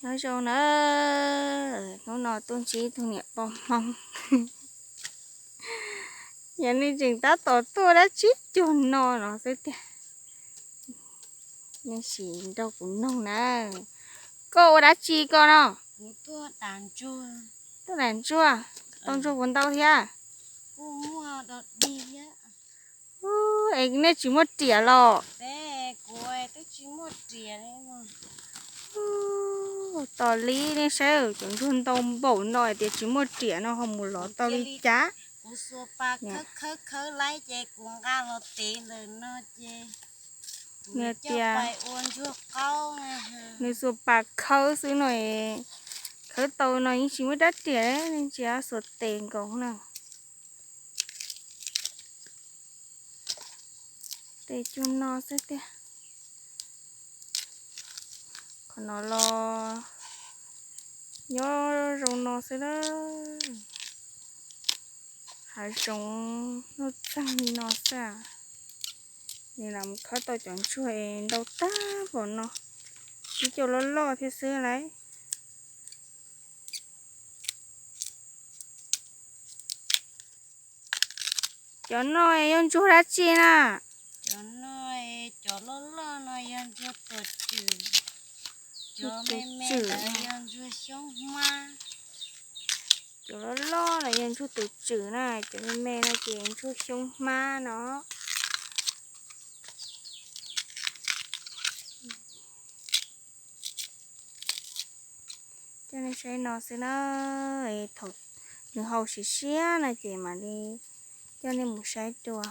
Nyob zoo na, hnub no tuaj ntsib tus niam poj Hmoob. Yog nej tseem tab tom tuaj dab tsi cuag no no xwb tiag. Nej sim nrog kuv noog na. Koj ua dab tsi koj no? Tuaj dam ntsuag. Tau ntsuag puas ntau thiab? Es nej tsis muaj riam los? Tos li nej saib cov ntsuag ntau npaum no hais tias tsis muaj riam no ho mus lov tau li cas. Kuv xuas pas khawb khawb khawb laib ces kuv nqa los tev ntawm no ces nws tias ua ntsuag qaub. Nws xuas pas khawb xwb no, khawb tau no yeej tsis muaj rab riam, nej ntsia xuas tes nkaus na. Tes cuag no xwb tiag. Qhov no los nyob zoo no xwb na. Hav zoov nuj txeeg li no xwb. Nws lam khawb tau cov ntsuag ntau tag npaum no, tib co loj loj thiab xwb lauj. Cov no yog ntsuag dab tsi na? Cov no, cov loj loj no yog ntsuag tuam tswm, cov me me ntawd yog ntsuag xyoob hmab. Cov loj loj no yog ntsuag tuam tswm na, cov me me no ces ntsuag xyoob hmab no. Coj nej saib no xwb na, thaum nws haus siav siab no ces mam li coj nej mus saib dua.